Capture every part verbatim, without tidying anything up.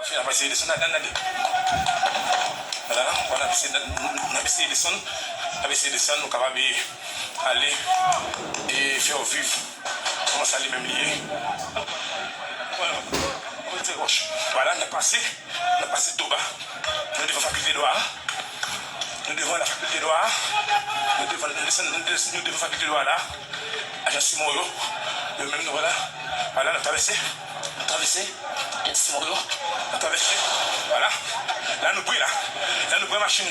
N ap eseye desann ladan, gade. Vwala, vwala, n ap eseye, n ap eseye desann, n ap eseye desann, nou kapab, e, ale, e fè yo viv kòman sa li menm li ye. Vwala, vwala, n ap pase, n ap pase tou ba. Nou devan fakilte dwa a. Nou devan la fakilte dwa a. Nou devan, nou desann, nou desann, nou devan fakilte dwa a la. Ajan Simon yo. Yo menm nou wè la. Vwala, n ap travèse. N ap travèse. Ajan Simon yo. N ap travèse. Vwala. La nou pre la. La nou pre machin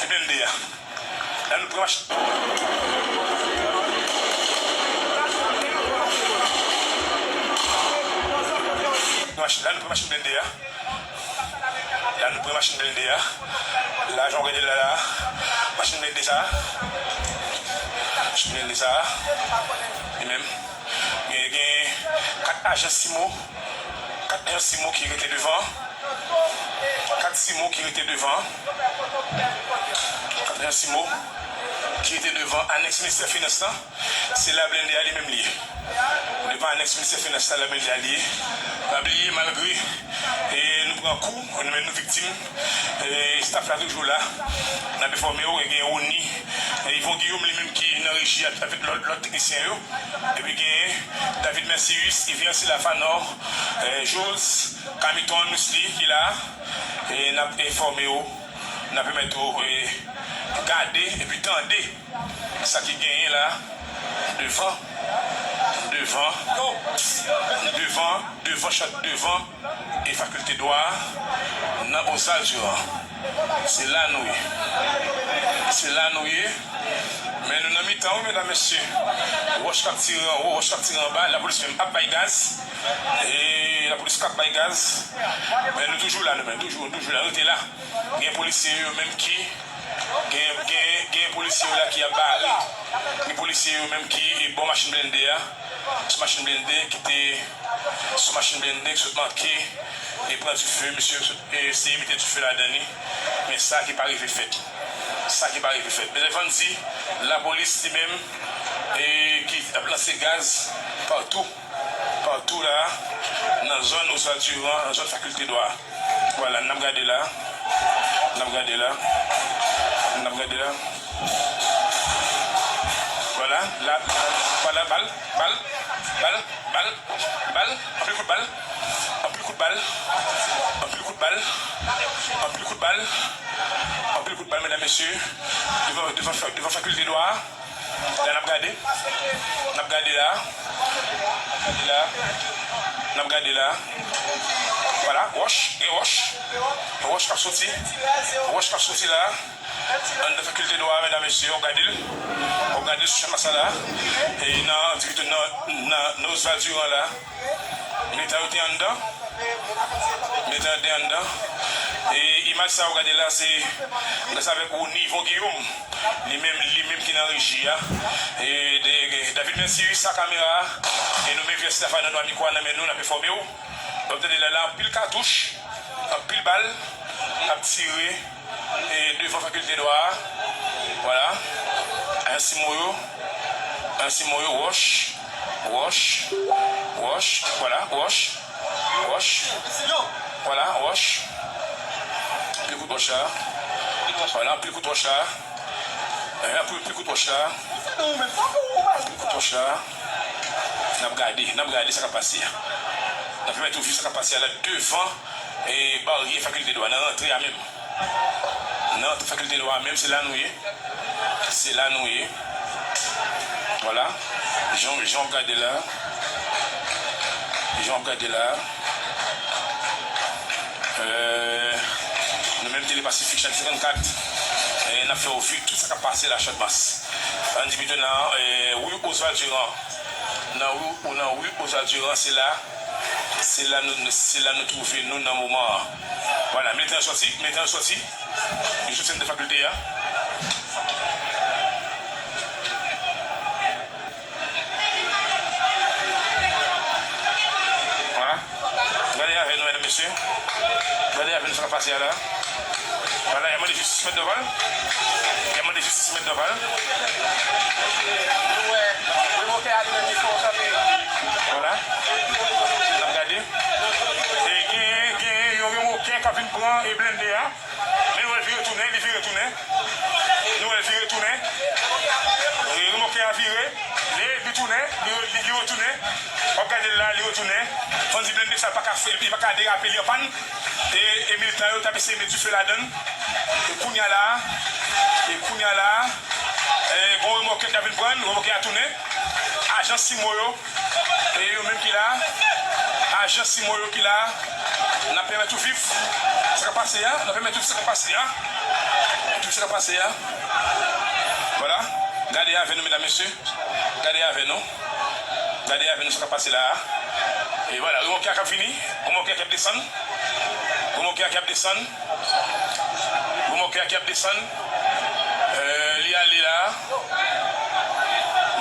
blende a. La nou pre machin. Machin, la nou pre machin blende a. La nou pre machin blende a. La, jan w gade la, la. Machin blende sa. Machin blende sa. Li menm. Gen, gen kat ajan Simo. Kat ajan Simo ki rete devan. Kat Simo ki rete devan. Kat ajan Simo ki rete devan anèks Ministè Finans lan. Se la blende a li menm li ye. Devan anèks Ministè Finans la, la blende a li ye. Pa bliye, malgre, e, nou pran kou, nou menm nou viktim, e, staff la toujou la. N ap enfòme w, e gen Rony, e, Yvon Guillaume li menm ki nan reji a avèk lòt, lòt teknisyen yo. Epi gen David Mercius, Yvian Sila Fanor, e, Jules, Camiton Wisly ki la. E n ap enfòme w, n ap pèmèt w, e, gade epi tande sa ki genyen la devan, devan, devan, devan, chan, devan, e fakilte dwa a nan Oswald Durand. Se la nou ye. Se la nou ye. Men nou nan mitan, wi, medam, mesye. Wòch k ap tire anwo, wòch k ap tire anba, lapolis menm ap bay gaz. E lapolis k ap bay gaz. Men nou toujou la, nou menm, toujou, nou toujou la, rete la. Gen polisye yo menm ki, gen, gen, gen polisye yo la ki ap bare. Gen polisye yo menm ki, e, bò machin blende a. Sou machin blende ki te, sou machin blende ki sot manke, e, pran dife, misye sot, e, eseye mete dife ladan li. Men sa ki pa rive fèt. Sa ki pa rive fèt. Men lè fò n di, lapolis li menm, e, ki ap lanse gaz patou. Patou la, nan zòn Oswald Durand, nan zòn fakilte dwa. Vwala, n ap gade la. N ap gade la. N ap gade la. Vwala, la, vwala, bal, bal, bal, bal, bal, anpil kout bal, anpil kout bal, anpil kout bal, anpil kout bal, anpil kout bal, medam, mesye, devan, devan, devan fakilte dwa a. La n ap gade. N ap gade la. N ap gade la. N ap gade la. Vwala, wòch, gen wòch. Gen wòch k ap soti. Wòch k ap soti la. Anndan fakilte dwa a, medam, mesye, w ap gade l. W ap gade l sou chanmas la. E nan, nan, nan, nan Oswald Durand la. Militan yo te anndan. Militan yo te anndan. E imaj sa w gade la, se gras avèk Rony Yvon Guillaume. Li menm, li menm ki nan reji a. E de, de, David Mercius a kamera a. E nou menm Yvian Sila Fanor, nou a mikwo a nan men nou, n ap enfòme w. W ap tande la, la anpil katouch, anpil bal ap tire. E devan fakilte dwa a. Vwala. Ajan Simo yo. Ajan Simo yo, wòch. Wòch. Wòch. Vwala, wòch. Wòch. Vwala, wòch. Anpil kout wòch la. Vwala, anpil kout wòch la. Eh, anpil, anpil kout wòch la. Anpil kout wòch la. N ap gade, n ap gade sa k ap pase a. N ap pèmèt ou viv sa k ap pase a la devan, e, baryè fakilte dwa, nan rantre a menm. Nan fakilte dwa a menm, se la nou ye. Se la nou ye. Vwala. Jan, jan w ap gade la. Jan w ap gade la. Euh, nou menm Tele Pasifik, Chanèl senkannkat, eh, n ap fè w viv tout sa k ap pase la Chadmas. Ann di pito nan, eh, ri Oswald Durand. Nan ri, ou nan ri Oswald Durand, se la. Se la nou, se la nou twouve nou nan moman an. Vwala, militan yo sòti, militan yo sòti. Yo sòti anndan fakilte a. Vwala. Gade avè nou, medam, mesye. Gade avè nou sa k ap pase a la. Vwala, y ap mande jistis mèt Dòval. Y ap mande jistis mèt Dòval. Vwala. N ap gade. E gen, gen yon remò. K ap vin pran e blende a. Men nou wè l vire tounen, li vire tounen. Nou wè l vire tounen. E remòkè a vire. Li, li tounen, li, li, li retounen. W ap gade l la, li retounen. Fò n di blende sa pa ka fè, li pa ka derape, li an pàn. E, e militan yo t ap eseye met dife ladan l. E kounye a la, e kounye a la, e, gon remòkè k ap vin pran l, remòkè a tounen. Ajan Simo yo, e yo menm ki la, ajan Simo yo ki la, n ap pèmèt ou viv sa k ap pase a, n ap pèmèt ou viv sa k ap pase a, tout sa k ap pase a. Vwala, gade avè nou, medam, mesye, gade avè nou, gade avè nou sa k ap pase la a. E vwala, remòkè a k ap vini, remòkè a k ap desann, remòkè a k ap desann, remòkè a k ap desann, e, li ale la a,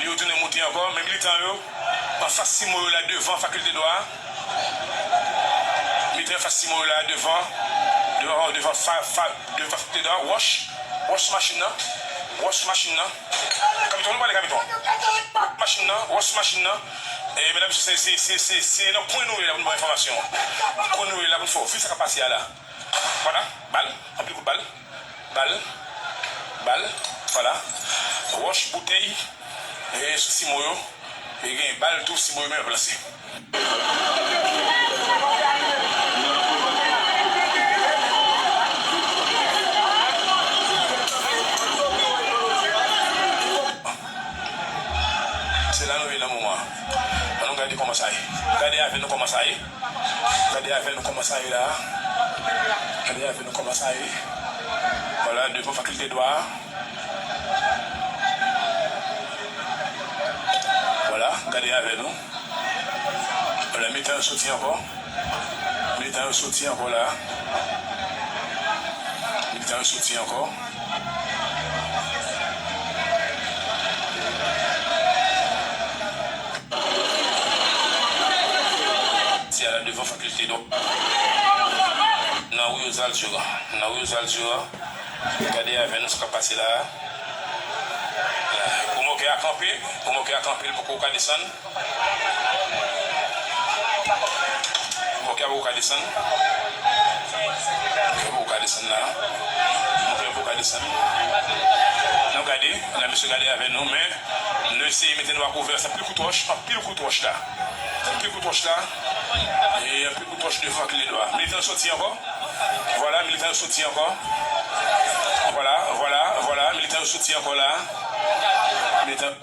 li retounen monte ankò, men militan yo, anfas Simo yo la devan fakilte dwa a. Militan anfas Simo yo la devan, devan, devan fa, fa, devan fakilte dwa a. Wòch, wòch machin nan, wòch machin nan. Kapiton, nou pale kapiton. Machin nan, wòch machin nan. E medam, se, se, se, se, se nan kwen nou ye la pou n ba w enfòmasyon. Kwen nou ye la pou n fè w viv sa k ap pase a la. Vwala, bal, anpil kout bal. Bal, bal, vwala. Wòch, boutèy, e sou Simo yo. E gen bal tou, Simo yo menm ap lanse. Se la nou ye nan moman an. Ann nou gade kòman sa ye. Gade avè nou kòman sa ye. Gade avè nou kòman sa ye la. Gade avè nou kòman sa ye. Vwala, devan fakilte dwa a. Vwala, gade avè nou. Vwala, militan yo soti ankò. Militan yo soti ankò la. Militan yo soti ankò. Se a la devan fakilte dwa. Nan Rio Zaldiora. Nan Rio Zaldiora. Gade avè nou sa k ap pase la a. Remòkè a kanpe. Remòkè a kanpe, li poko ka desann. Remòkè a poko ka desann. Remòkè a poko ka desann la. Remòkè a poko ka desann. N ap gade, n ap mesye gade avè nou, men nou eseye mete nou a kouvè, se anpil kout wòch, anpil kout wòch la. Anpil kout wòch la. E anpil kout wòch devan fakilte dwa. Militan soti ankò. Vwala, militan yo soti ankò. Vwala, vwala, vwala, militan yo soti ankò la. Militan.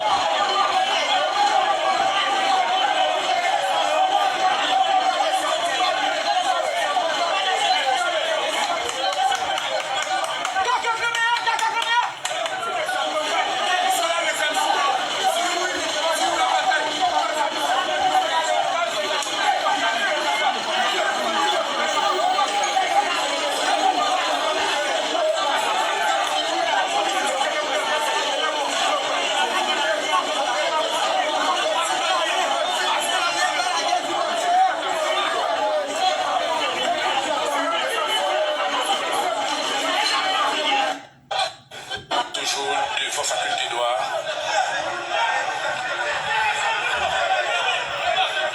Toujou devan fakilte dwa.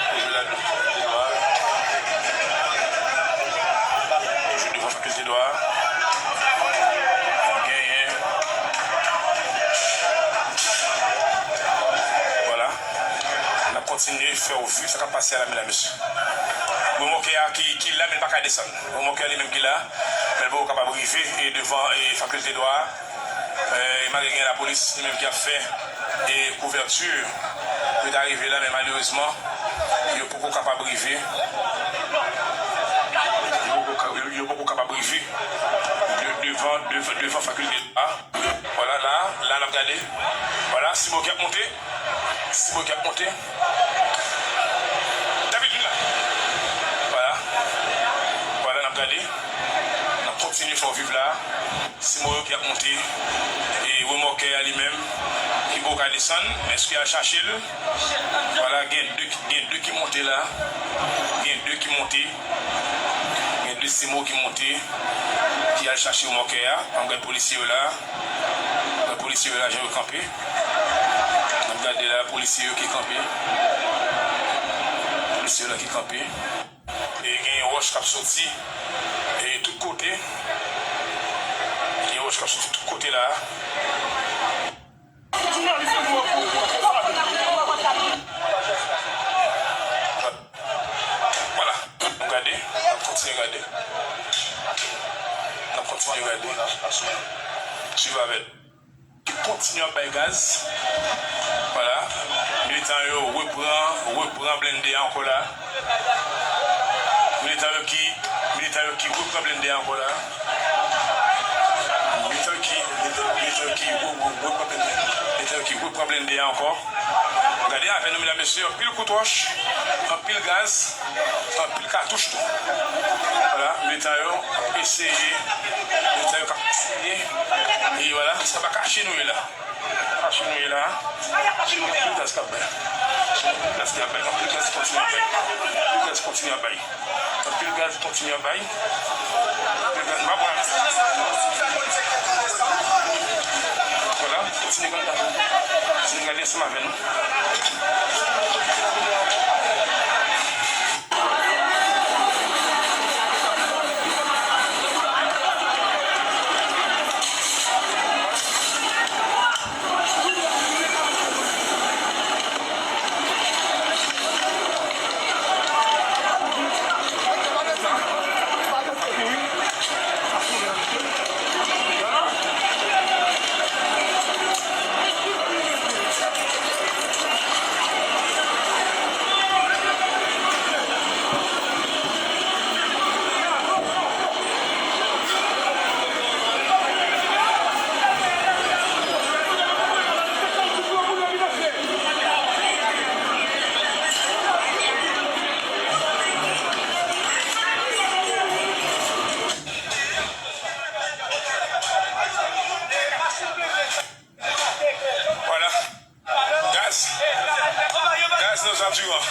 Toujou la devan fakilte dwa. Toujou devan fakilte dwa. Genyen. Vwala. N ap kontinye fè w viv sa k ap pase a la, medam, mesye. Remòkè a ki, ki la, men l pa ka desann. Remòkè a li menm ki la, men l poko kapab rive, e devan, e fakilte dwa a. E malgre gen lapolis li menm ki ap fè, e kouvèti pou l ta rive la, men malerezman, yo poko kapab rive. Yo poko ka, yo, yo poko kapab rive de, devan, devan, devan fakilte dwa a. Vwala, la, la, n ap gade. Vwala, Simo ki ap monte. Simo ki ap monte. David, vin la. Vwala. Vwala, n ap gade. N ap kontinye fè w viv la. Simo yo ki ap monte. E remòkè a li menm, ki poko ka desann. Èske y al chache l? Vwala, gen de, gen de ki monte la. Gen de ki monte. Gen de Simo ki monte, ki al chache remòkè a. N ap gade polisye yo la. N ap gade polisye yo la, jan yo kanpe. N ap gade la, polisye yo ki kanpe. Polisye yo la ki kanpe. E gen wòch k ap soti, e E tout kote. Gen wòch k ap soti tout kote la. Vwala, nou gade, n ap kontinye gade. N ap kontinye gade. Swiv avè n. Ki kontinye ap bay gaz. Vwala. Militan yo repran, repran blende a ankò la. Militan yo ki, militan yo ki repran blende a ankò la. Militan yo ki, militan yo ki re-, re-, repran blende, militan yo ki repran blende a ankò. Gade avè nou, medam, mesye, anpil kout wòch, anpil gaz. Anpil katouch tou. Vwala, militan yo ap eseye, militan yo k ap eseye. E vwala, se pa kache nou ye la. Kache nou ye la. Anpil gaz k ap bay. Anpil gaz k ap bay. Anpil gaz kontinye ap bay. Anpil gaz kontinye ap bay. Anpil gaz kontinye ap bay. Anpil gaz, m pa pran. Vwala, kontinye gade. Kontinye gade ansanm avè nou. Vwala. Gaz. Gaz nan Zaviran.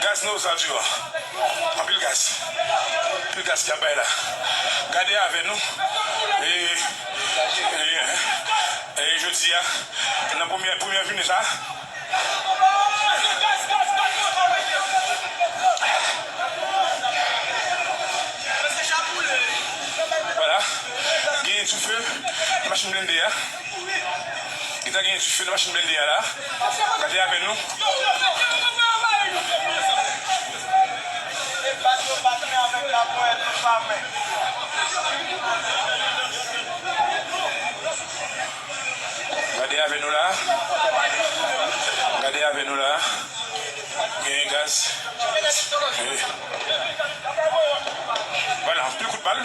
Gaz nan Zaviran. Anpil gaz. Anpil gaz k ap bay la. Gade avè nou. E, e, e jodi a, nan premyè, premyè jounen sa, vwala. Genyen dife nan machin blende a. Gentan genyen dife nan machin blende a la. Gade avè nou. Gade avè nou la. Gade avè nou la. Genyen gaz. Eh. Vwala, anpil kout bal.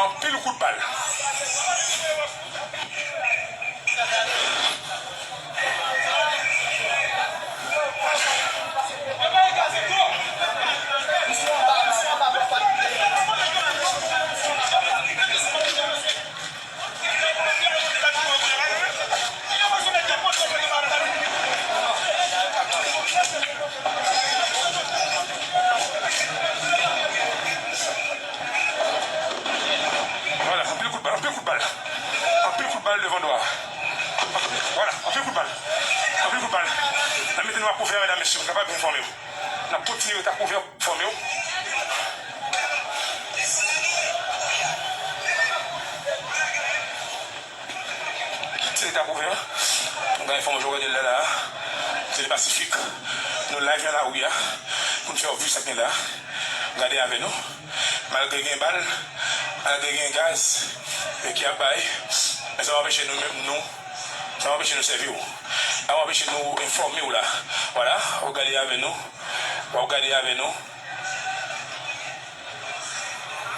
Anpil kout bal. Vwala, anpil kout bal, anpil kout bal. Anpil kout bal devan dwa. Vwala, anpil kout bal. Anpil kout bal. N ap mete nou a kouvè, medam, mesye, pou n kapab enfòme w. N ap kontinye rete a kouvè pou enfòme w. Se leta kouvè. Nou ka enfòme w jan w gade l la la. Se le Pasifik. Nou live nan lari a. Pou n fè w viv sa k gen la. Gade avè nou. Malgre gen bal, malgre gen gaz, e ki ap bay, men sa pa anpeche nou menm nou, sa pa anpeche nou sèvi w. Sa pa anpeche nou enfòme w la. Vwala, w ap gade avè nou. W ap gade avè nou.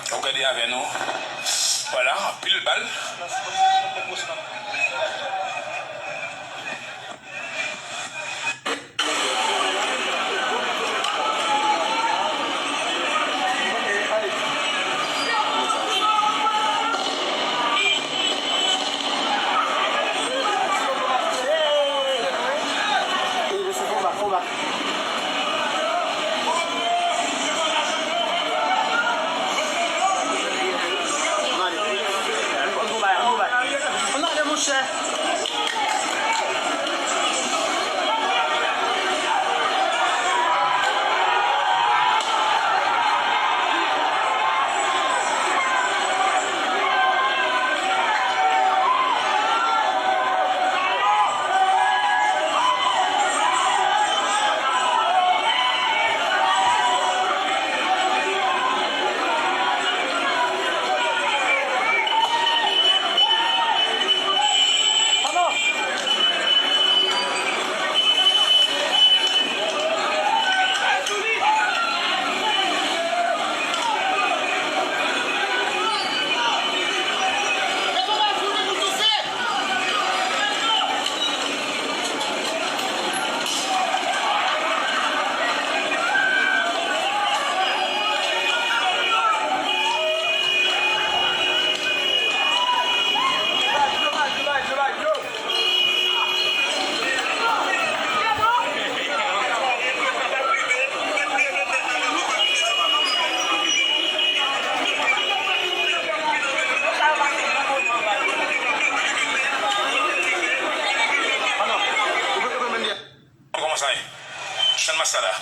W ap gade avè nou. Vwala, anpil bal. Ann ale, monchè. Sa la.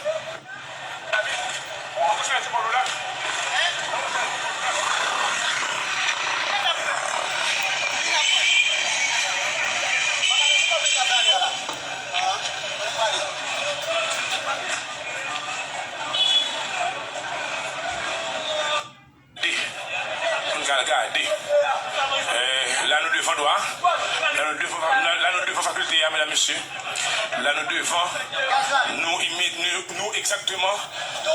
Gade, pou n ka gade. Eh, la nou devan dwa. La nou devan, la, la nou devan fakilte a, medam, mesye. La nou devan, nou, imi- nou, nou egzakteman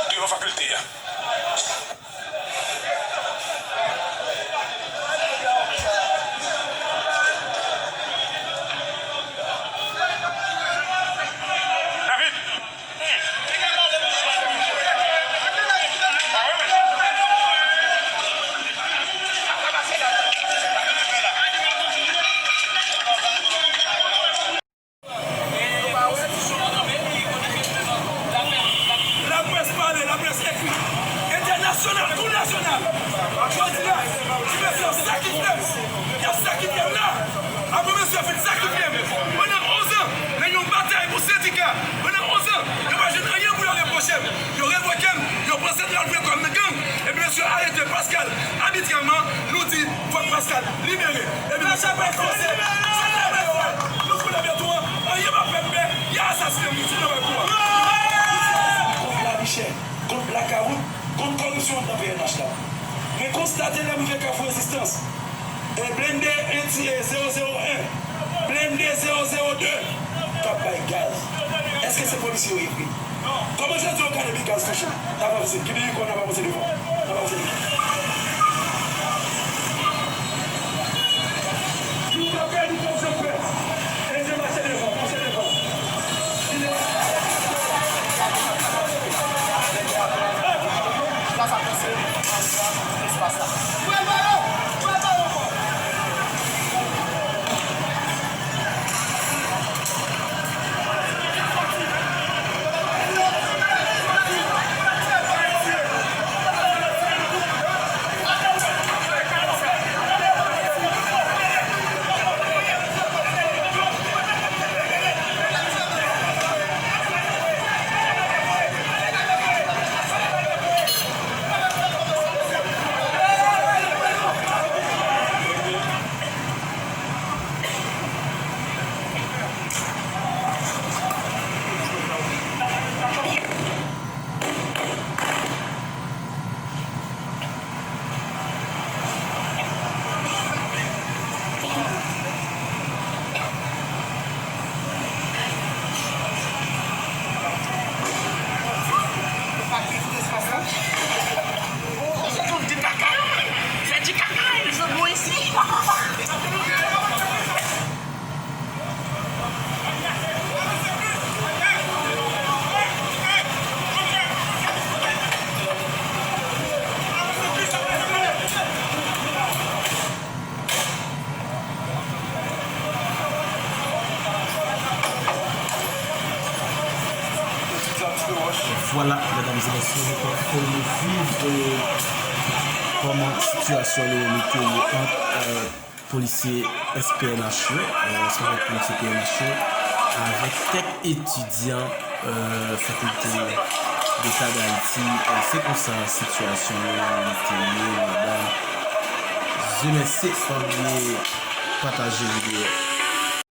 devan fakilte a. David! Laprès pale, laprès ekri. Entènasyonal kou nasyonal. Jodi a, ti mesye yo sakifle m. Y ap sakifle m la. Apre mesye yo fin sakifle m pandan onz an nan yon batay pou sendika, pandan onz an, yo pa jwenn anyen pou yo repwoche m. Yo revoke m, yo pran Sentral Frenkòm nan gang, epi mesye yo arete Pascal abitrèman. Nou di, fòk Pascal libere. Epi mesye yo pa fòse. Sentral Frenkòm, nou fout nan beton an. Anyen pa fè m pè. Y a asasinen m, nou sou travay pou a. Kont lavi chè, kont blakawout, kont kòripsyon anndan P N H la. Men konstate lè m rive Kafou Rezistans, e blende en ti, e zewo zewo en, blende zewo zewo de k ap bay gaz. Èske se polisye yo ye vre? Kòman jodi yo gade bigaz touche? N ap avanse. Kenbe mikwo, n ap avanse devan. N ap avanse devan. Nou pa pè, nou pa bezwen pè. Mesye, mache devan, mache devan. Plas ap danse, espas la. Vwala, medam e mesye, nou t ap fè nou viv, eh, kòman sitiyasyon yo mete yo ant, eh, polisye S P N H yo, eh, ansanm avèk polisye P N H yo, avèk kèk etidyan, eh, Fakilte Deta d Ayiti. Eh, se konsa sitiyasyon yo mete yo, medam e mesye, pa bliye pataje videyo.